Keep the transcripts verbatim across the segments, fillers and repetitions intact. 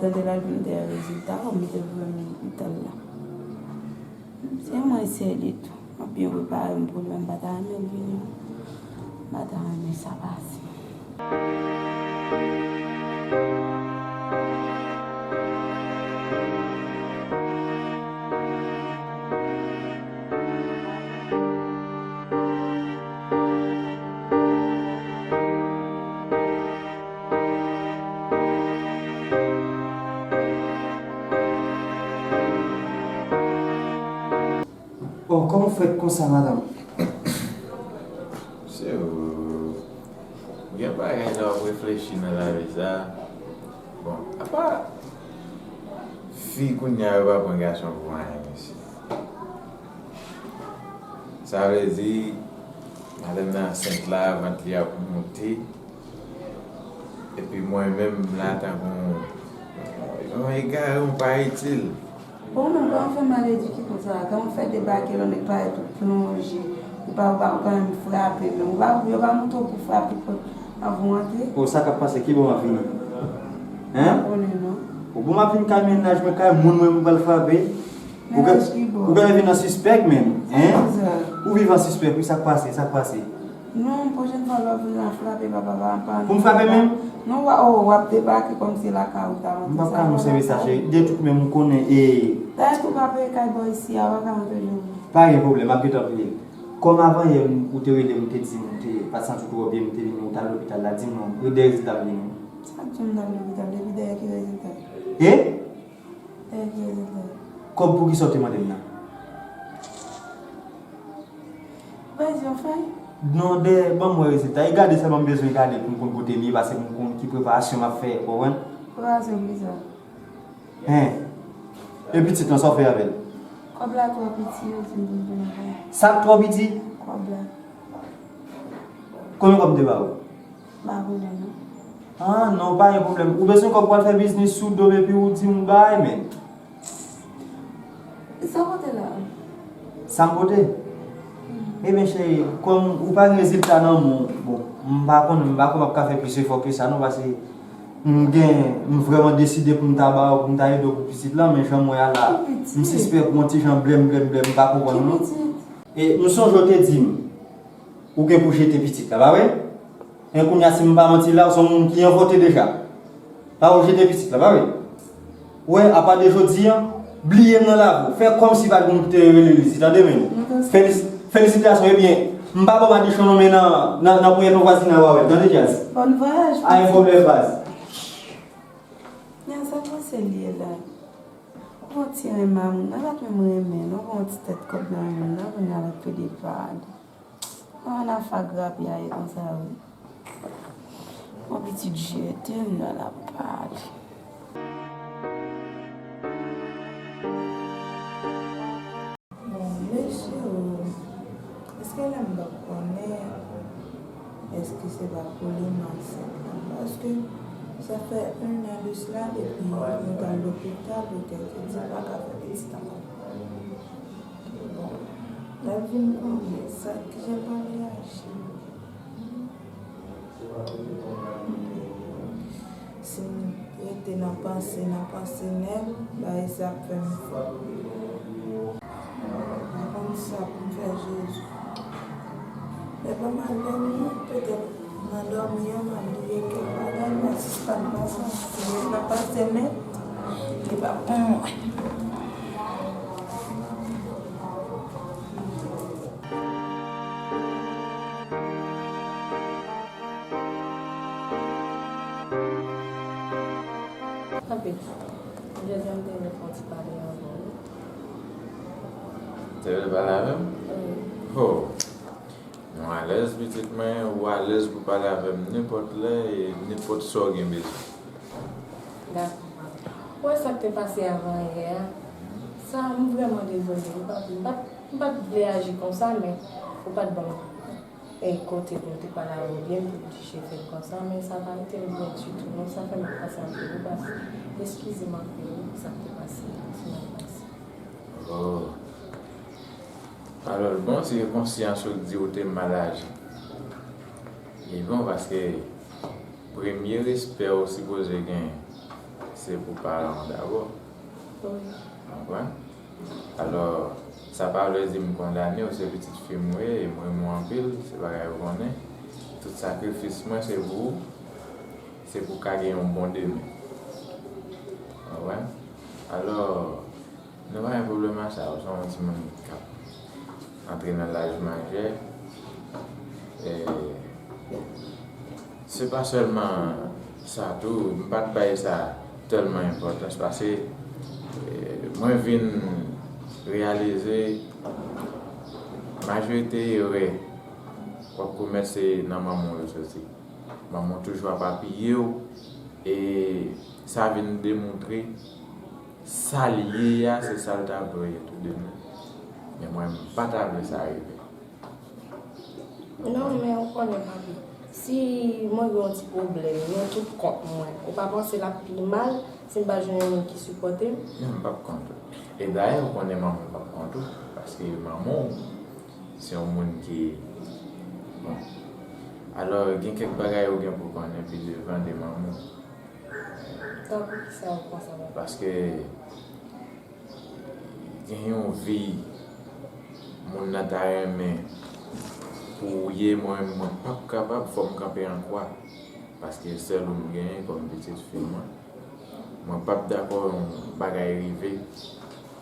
Te la vin dèyè rezilta, kòm li te voye m lopital la. Se mwen sèl li tou. M ap byen prepare m pou li, men m pa ta renmen l vini non. M pa ta renmen sa pase. Oh, kòman w fèt konsa, madanm? Mesye, ou gen bagay lè w ap reflechi nan lavi sa. Bon, apa fi kounye a yo pa pran gason pou anyen, mesye. Sa vle di, madanm nan ansent la, vant li ap moute. Epi mwen menm, m la tankou yon egare, yon pa itil. Bon, ou menm, kòman w fè mal edike konsa? Kòman w fè debake lè w nèk parèt ou plonje? Ou pa, ou pa, ou pa menm frape menm. Ou pa, yo pa montre w pou frape pòt anvan w antre? O, sa k ap pase? Kibò m ap vini? Hein? M pa konnen non. O, bon, m ap vin kay mennaj mwen, kay moun mwen, m pral frape. Ou gen, ou gen vin nan sispèk menm, hein? Ou vivan sispèk, wi, sa k pase, sa k pase? Non, pwochèn fwa lè w vin la frape, papa, pa, pa. Pou m frape menm? Non, w a, o, w ap debake kòmsi lakay ou ta rantre. M p ap ka non sèvis sa, cheri. De tout menm, ou konnen, e. Dayè, tou pa peye kay bò isi a, w pa ka rantre jodi. Pa gen pwoblèm, m ap gentan peye. Kòm avanyè, ou te rele m, ou te di m, ou te pa t santi w twò byen, m te vini, ou t al lopital la, di m non, e dèyè rezilta m vini. Sa k di w m t al lopital, depi dèyè ki rezilta? E? Dèyè ki rezilta? Kòb pou kisa w te mande m nan? Ou pa di yon fèy? Non, dèyè, ban m wè rezilta. E gade sèlman m bezwen gade pou m konn kote m ye, paske pou m konn ki preparasyon m ap fè, ou konprann? Preparasyon pou kisa? Hen. E pitit lan, sa w fè avè l? Kòb la twò piti, yo di m pou m vin avè l. Sa k twò piti? Kòb la. Konbyen kòb m te ba ou? M pa konnen non. Ah non, pa gen pwoblèm. Ou bezwen kòb pou al fè biznis sou do m epi ou di m ou bay, men. Sa w pote la? Sa m pote? Ebyen cheri, kòm ou pa gen rezilta nan men w, bon, m pa konnen, m pa kwè m ap ka fè plis efò ke sa non, paske m gen, m vrèman deside pou m ta ba w, pou m ta ede w pou pitit lan, men jan m wè a la, m sispèk ou yon ti jan blèm, blèm, blèm, m pa konprann non. E m sonje w te di m, ou gen pou jete pitit la, pa vre? Men kounye a, si m pa manti la, ou se yon moun ki anvote deja. Pa ou jete pitit la, pa vre? Ou wè, apati de jodi a, bliye m nan lavi w. Fè kòmsi pa t gen moun ki te rele l isit, tande, men. Felis-, felisitasyon, ebyen, m pa ba w madichon non, men nan, nan, nan ponyèt yon vwazinay w a wè l, tande, Jazz? Bòn vwayaj, pitit. Pa gen pwoblèm, baz. Men sa kòmanse l ye la. Ou gon ti renmen moun nan, pa t menm renmen l, ou gon ti tèt kòb nan moun nan, kounye a l ap plede pale. An, afè grapi a ye konsa wi. Yon pitit jete m nan l ap pale. Bon, mesye o, èske lè m t ap konnen, èske se pa pou li m ansent lan? Paske sa fè en an de sila depi nou t al lopital, doktè te di m pa ka fè pitit ankò. Bon, lè l vin konnen sa, kijan l pral reyaji? Si m rete nan panse, nan panse nèg, bagay sa ap fè m fò. M pa konn sa pou m fè, Jezi. Lè pa m al dòmi, petèt nan dòmi an, m ap bliye kèk bagay, m ap sispann panse. Si lè m ap panse nèg, li p ap bon mwen. Anpil. Jodi a m te vle fè yon ti pale avè w. Te vle pale avè m? Wi. Ho! Nou alèz, pitit mwen, ou alèz pou pale avè m nenpòt lè e nenpòt sa w gen bezwen. Dakò, papa. Ou wè sa k te pase avanyè a? Sa, m vrèman dezole wi, papi. M pa t, m pa t vle aji konsa, men ou pa t ban m e kote pou m te pale avè w byen, pou m te cheve l konsa, men sa pa rete m byen ditou non, sa fè m ap panse anpil wi, papi. Eskize m anpil wi pou sa k te pase semèn pase. Oh. Alò, l bon, si gen konsyans ou k di ou te mal aji. Li bon, paske premye respè ou sipoze genyen, Se pou paran w dabò. Wi. Konprann? Alò, sa pa vle di m kondane w, se pitit fi m ou ye, e m renmen w anpil, se bagay ou konnen. Tout sakrifis mwen se pou ou, se pou w ka gen yon bon demen. Konprann? Alò, nou pa gen pwoblèm ak sa, ou se yon timoun k ap antre nan laj majè. E, se pa sèlman sa tou, m pa t bay sa tèlman enpòtans, paske, e, mwen vin reyalize majorite erè w ap komèt se nan manman w yo soti. Manman w toujou ap apiye w, e sa vin demontre sa l ye a, se sa l ta vle w ye tou demen. Men mwen, m pa ta vle sa rive. Non, men ou konnen, papi, si mwen gen yon ti pwoblèm, yon tout kont mwen, ou pa panse l ap pi mal si m pa jwenn yon moun ki sipòte m? Non, m p ap kont ou. E dayè, ou konnen manman w p ap kont ou, paske manman w se yon moun ki, bon. Alò, gen kèk bagay ou gen pou konnen pi devan de manman w. Tankou kisa ou panse, papa? Paske gen yon vi moun nan ta renmen pou ou ye, mwen, mwen p ap kapab, fò m kanpe an kwa. Paske sèl ou m genyen kòm pitit fi mwen. Mwen p ap dakò yon bagay rive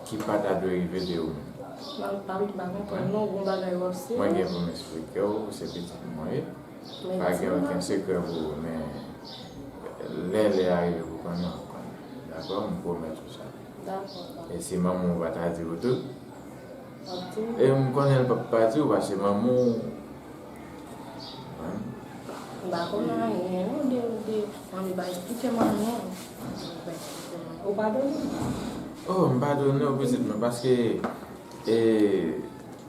ki pa ta dwe rive de ou menm. Mwen pa konprann non, gon bagay w ap sere. Mwen gen pou m eksplike w, se pitit mwen ye. Pa gen okenn sekrè pou ou, men lè lè a rive pou konnen, w ap konnen. Dakò? M pwomèt ou sa. Dakò, papa. E si manman w pa ta di w tou? W ap di m. E m konnen l p ap pa di w, paske manman w, m pa konn anyen non de, de, manmi pa eksplike manman w. Ou padone m? Oh, m padone w, pitit mwen, paske, e,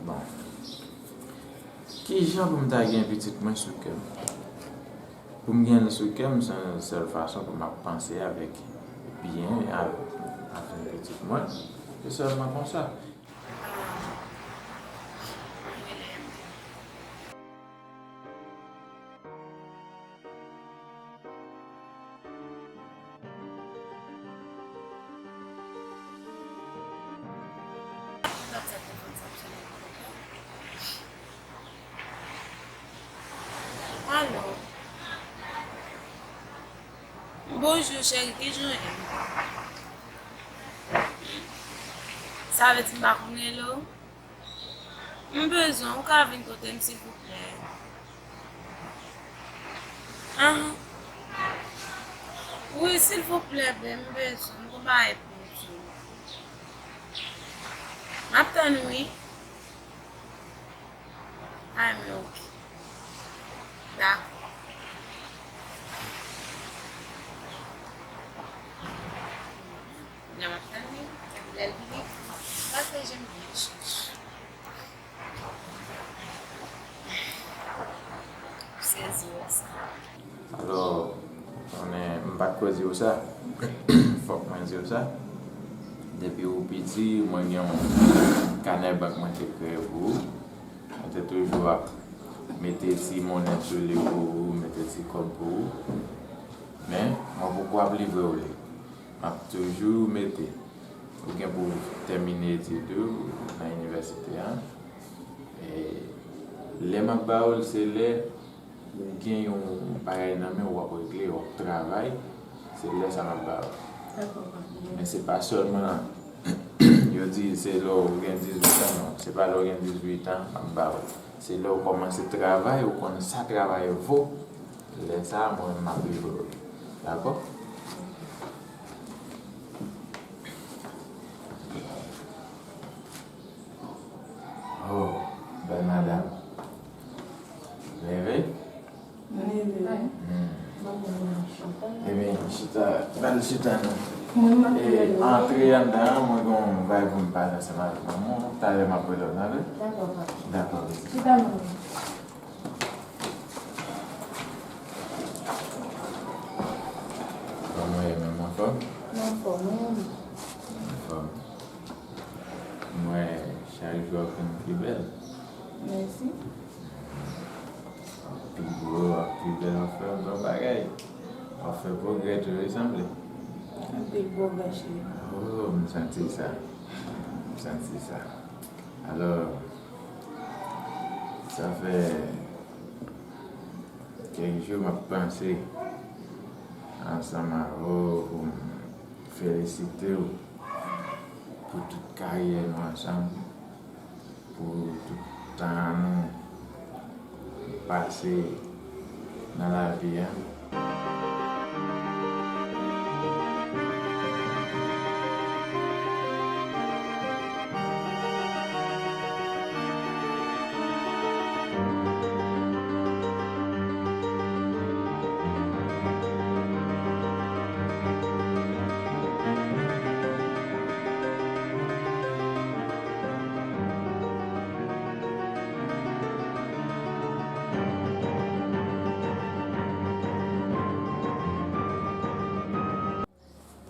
bon. Kijan pou m ta gen pitit mwen sou kè m? Pou m gen l sou kè m, se yon sèl fason pou m ap panse avèk byen a, avèk pitit mwen. Se sèlman konsa. Alo. Bonjou, cheri, kijan w ye? Sa vle di m pa konn rele w? M bezwen w, ou ka vin kote m, silvouplè? Ahan. Wi, silvouplè, bebe, m bezwen w, m gon bagay pou m di w. M ap tann ou, wi. Ay, men oke. Dakò. Kounye a m ap tann li. Lè l vini, m ap pataje m byen chèch. Sezi wè sa. Alò, konnen m pa t ko di w sa. Fòk mwen di w sa. Depi ou piti, mwen gen yon kanè bank mwen te kreye pou ou. Mwen te toujou ap mete ti monnen sou li pou ou, mete ti kòb pou ou. Men, mwen poko ap livre w li. M ap toujou mete. Ou gen pou w tèmine etid ou nan inivèsite a. E lè m ap ba w l, se lè ou gen yon bagay nan men w, w ap regle, w ap travay, se lè sa m ap ba w. Dakò, papa. Men se pa sèlman, yo di se lè w gen dizuit an, non. Se pa lè w gen dizuit an, m ap ba w. Se lè w kòmanse travay, ou konn sa travay vo, lè sa a, mwen, m ap livre w. Dakò? Oh, bèl madanm. Leve? Leve. Hmm. Ebyen, chita, ba l chita non. Mwen, m ap... E, antre anndan an, mwen gen yon bagay pou m pale ansanm avèk manman w. Talè m ap rele w, tande? Dakò, papa. Dakò, pitit. Chita non. Kòman w ye menm, anfòm? M anfòm, wi. Anfòm. M wè chak jou w ap vin pi bèl. Mèsi. W ap pi gwo, w ap pi bèl, w ap fè yon bon bagay. W ap fè pwogrè tou, wi, sanble. Anpil pwogrè, cheri. Oh, m santi sa. M santi sa. Alò, sa fè kèk jou m ap panse ansanm avè w pou m felisite w pou tout karyè nou ansanm, pou tout tan nou pase nan lavi a.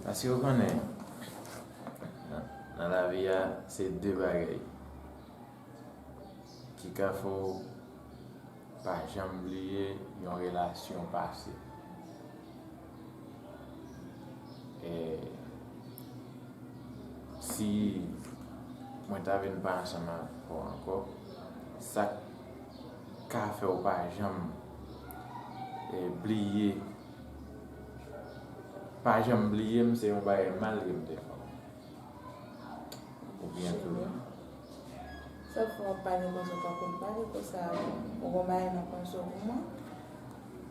Paske w konnen, nan, nan lavi a, se de bagay ki ka fè w pa janm bliye yon relasyon pase. E si mwen ta vin pa ansanm avè w ankò, sa k ka fè w pa janm, e, bliye, pa janm bliye m, se yon bagay mal ke m te fè w. Oubyen tou. Cheri, chak fwa w ap pale konsa, w pa konn pale konsa. Ou gon bagay nan panse w pou mwen?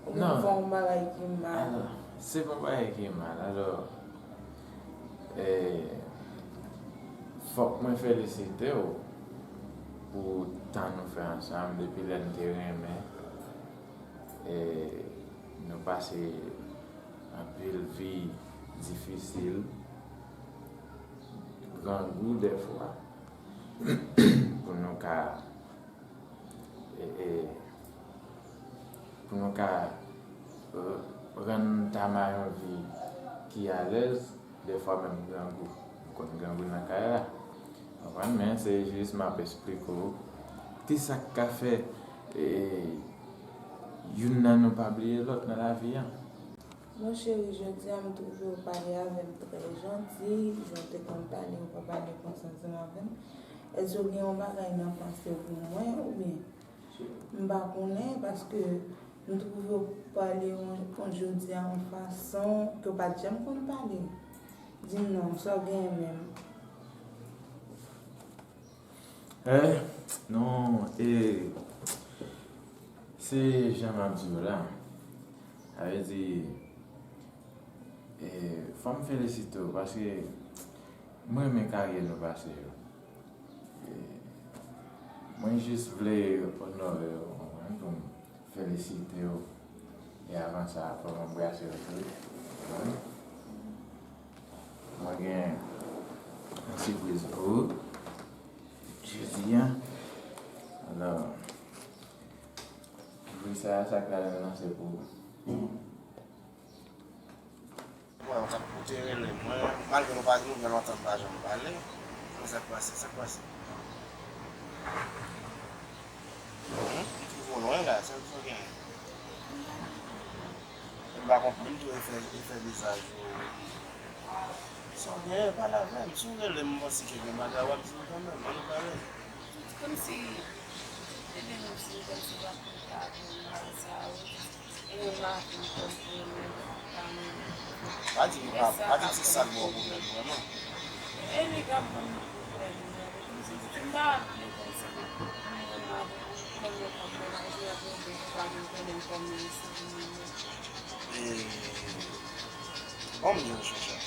Oubyen w fè yon bagay ki mal? Alò, se pa yon bagay ki mal. Alò, e, fòk mwen felisite w pou tan nou fè ansanm depi lè n te renmen. E, nou pase anpil vi difisil, grangou dèfwa, pou nou ka, e, e, pou nou ka, e, rann Tama yon vi ki alèz, dèfwa menm grangou. Nou konn grangou nan kay la. Konprann? Men se jis m ap esplike w kisa k ka fè, e, youn nan nou pa bliye lòt nan lavi a. Mon cheri, jodi a m twouve w pale avè m trè janti, jan w te konn pale, ou pa pale konsa ansanm avè m. Èske w gen yon bagay nan panse w pou mwen, oubyen? M pa konnen, paske m twouve w pale yon, yon jodi a yon fason ke w pa t janm konn pale. Di m non, sa w genyen menm? Eh, non, e, se jan m ap di w la. Sa vle di, e, fò m felisite w, paske mwen renmen karyè nou pase yo. E, mwen jis vle onore w, w konprann, pou m felisite w. E avan sa, fò m anbrase w tou. Mwen gen yon sipriz pou ou jodi a. Alò, sipriz sa, sa k ladan l lan se pou ou. Mwen, ou t ap koute rele mwen, malgre nou pa, nou gen lontan nou pa janm pale. Men sa k pase, sa k pase? Hmm? M twouve w lwen la, sa, sa w genyen? M pa konprann tou efè, efè vizaj ou. Sa w genyen, pale avè m. Si w rele m, m panse ke gen bagay w ap di m kanmenm. Ann nou pale. Kòmsi, e de menm si m kòmsi w ap konte avè m bagay sa yo. Pa di li pa, pa di se sa k ba w pwoblèm vrèman. E, ban m di w yon chouchou.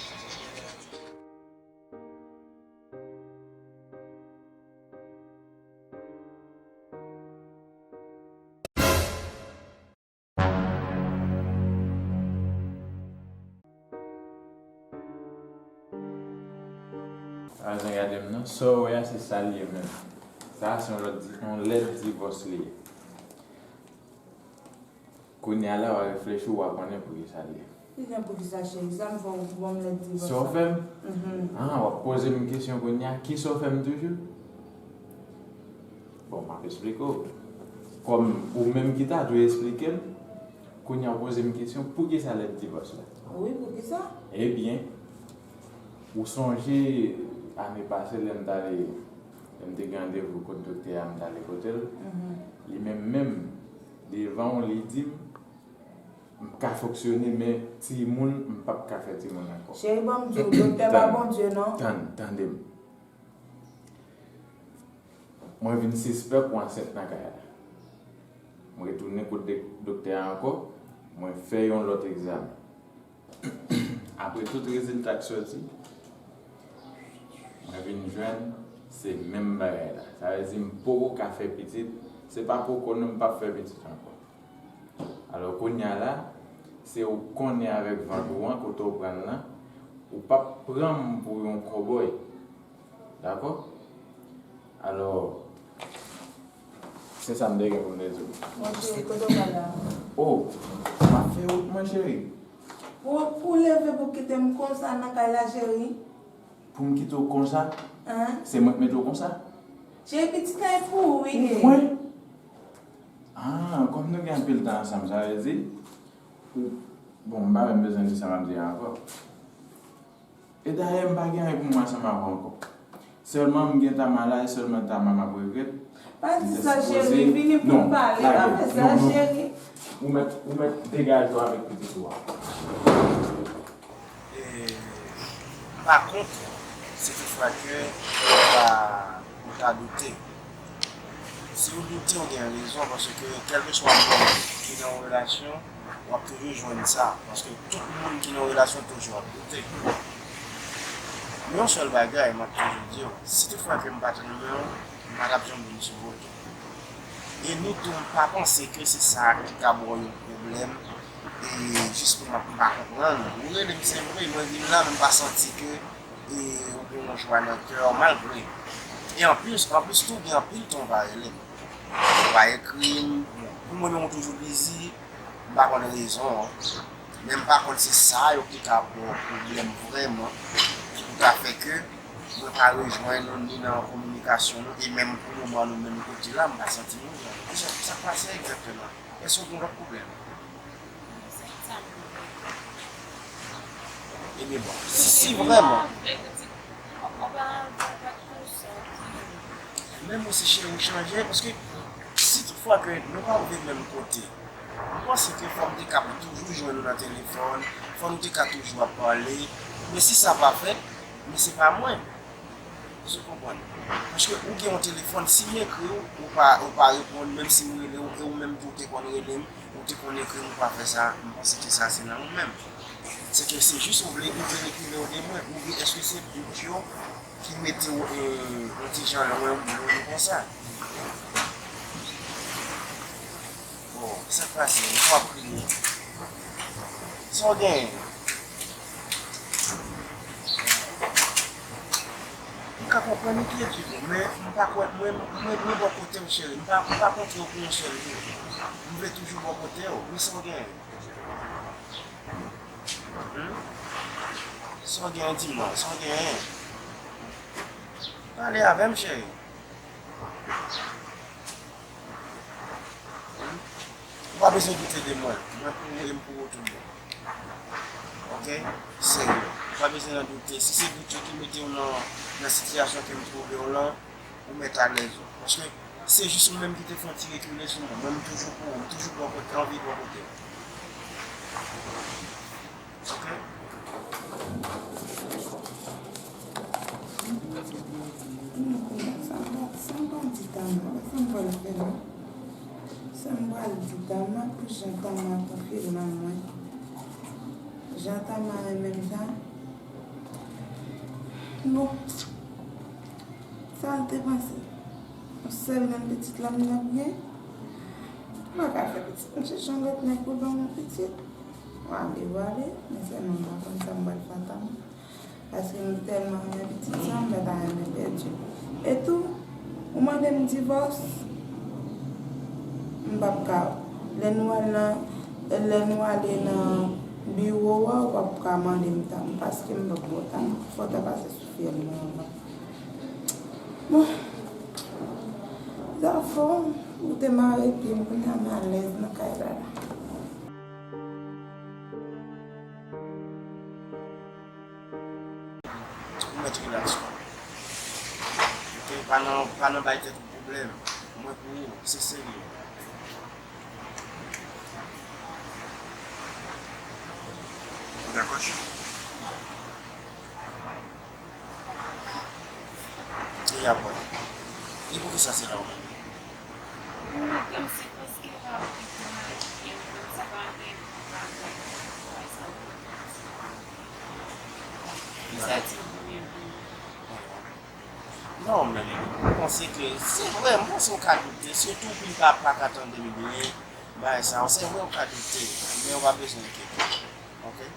Pa bezwen gade m non. Sa w wè a, se sa l ye menm. Sa a se yon lòt di-, yon lèt divòs li ye. Kounye a la, w a reflechi, w a konnen pou ki sa l ye. Kijan pou ki sa, cheri? Sa m fè w pou ban m lèt divòs la? Sa w fè m? Mhm. Ah, w ap poze m kesyon kounye a, kisa w fè m toujou? Bon, m ap esplike w. Kòm ou menm ki ta dwe esplike m, kounye a w poze m kesyon, poukisa lèt divòs la? Wi, poukisa? Ebyen, Ou sonje ane pase lè m t ale, lè m te gen randevou kot doktè a, m t ale kote l? Li menm menm, devan w, li di m, m ka fonksyone, men timoun, m p ap ka fè timoun ankò. Cheri, ban m di w, doktè pa Bondye non. Tann, tande m. Mwen vin sispèk ou ansent nan kay la. Mwen retounen kot de- doktè a ankò, mwen fè yon lòt egzamen. Apre tout rezilta k sòti, mwen vin jwenn se menm bagay la. Sa vle di m poko ka fè pitit, se pa poko non, m p ap fè pitit ankò. Alò kounye a la, se ou konnen avèk vant ou an, kote w pran l lan, ou p ap pran m pou yon kòbòy. Dakò? Alò, se sa m te gen pou m te di w. Mon cheri, kote w pral la? Oh, m ap fè wout mwen, cheri. Pou, pou leve pou kite m konsa nan kay la, cheri? Pou m kite w konsa? Hein? Se mwen k mete w konsa? Cheri, pitit la e pou ou, wi. Pou mwen? Ah, kòm nou gen anpil tan ansanm, sa vle di, ou, bon, m pa menm bezwen di sa m ap di a ankò. E dayè, m pa gen anyen pou mwen ansanm avè w ankò. Sèlman m gen Tama la, e sèlman Tama m ap regrèt. Pa di sa, cheri, vini pou n pale, pa fè sa, cheri. Ou mèt, ou mèt degaje w avèk pitit ou a. E, pa kont, si toutfwa ke ou ta, ou ta doute. Si w doute, w gen rezon, paske kèlkeswa moun ki nan yon relasyon, w ap toujou jwenn sa, paske tout moun ki nan yon relasyon toujou ap doute. Men yon sèl bagay, m ap toujou di w, si toutfwa ke m pa t renmen w, m pa t ap janm vin sou wout ou. E ni tou, m pa panse ke se sa ki ka ba w yon pwoblèm, e jis pou m ap, m pa konprann. Ou rele m, se vre, mwen vin la, men m pa santi ke, e, ou gen yon jwa nan kè w, malgre. E anplis, anplis tou, gen anpil tan w pa rele m. Ou pa ekri m. Pou mwen menm, ou toujou bizi, m pa konn rezon an. Men m pa konn se sa yo ki ka ba w pwoblèm vrèman, ki pou ka fè ke mwen pa rejwenn ou ni nan kominikasyon nou, e menm pou moman nou menm kote la, m pa santi nou. Kisa k ap pase egzakteman? Èske w gen lòt pwoblèm? Ebyen bon, si, si vrèman. Menm ou se cheri ou chanje, paske si toutfwa ke nou pa viv menm kote, m panse ke fò m te ka toujou jwenn ou nan telefòn, fò nou te ka toujou ap pale, men si sa pa fèt, men se pa mwen. Ou konprann? Paske ou gen yon telefòn, si m ekri w, ou pa, ou pa reponn, menm si m rele w, e ou menm tou ou te konn rele m, ou te konn ekri m, ou pa fè sa, m panse ke sa se nan ou menm. Se ke se jis ou vle, ou vle retire w de mwen, oubyen èske se dout yo ki mete w, e, yon ti jan lwen, lwen konsa? Bon, sa k pase? Ou ap kriye. Sa w genyen? M ka konprann enkyetid ou, men m pa kwè, mwen, mwen, mwen bò kote w, cheri. M pa, m pa kontre w pou yon sèl jou. M vle toujou bò kote w. Men sa w genyen? Hmm? Sa w genyen, di mwen? Sa w genyen? Pale avè m, cheri. Ou pa bezwen doute de mwen. Mwen pou ou e m pou ou tout bon. Oke? Serye. Ou pa bezwen nan doute. Si se dout yo ki mete w nan, nan sitiyasyon ke m twouve w lan, ou mèt alèz ou. Paske se jis ou menm ki te fè yon ti rekile sou mwen. Mwen, m toujou pou ou. M toujou bò kote, anvi bò kote w. Ok? Sa m pral, sa m pral di Tama, sa m pral fè la? Sa m pral di Tama pou jan Tama konfime mwen. Jan Tama renmen m sa. Bon. Sa l te panse? Yon sèl grenn pitit la m t ap gen? M pa ka fè pitit. M chèche yon lòt nèg pou ban mwen pitit. Ou ale, ou ale. Men sèlman m pa konn sa m pral fè ak Tama. Paske m tèlman renmen pitit sa, m pa ta renmen pèdi. E tou, ou mande m divòs, m p ap ka. Lè nou al nan, lè nou ale nan biwo a, ou p ap ka mande m Tama, paske m p ap ba w Tama. Fò w ta pase sou fyèl mwen anvan. Bon. Zafè w, ou te mare pye m, kounye a m alèz nan kay la la. Pa nan, pa nan bay tèt ou pwoblèm. Mwen pou ou, se serye. Ou dakò, cheri? E apre? E poukisa se la ou menm? Mwen menm, se paske la, ou te konn al byen, mwen se pa gen bagay, bagay sa. Sa di ou byen, byen. Non, men, mwen panse ke se vre, mwen panse w ka doute, sitou pou l pa, pa ka tande m byen, bagay sa yo, se vre w ka doute, men w pa bezwen enkyete, oke?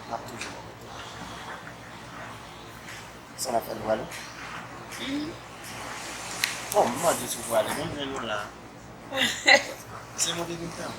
M ap toujou bò kote w. Sa w ap fè, nou prale? Bon, m mande si w prale, men m jwenn ou la. Se mwen ki gen tan.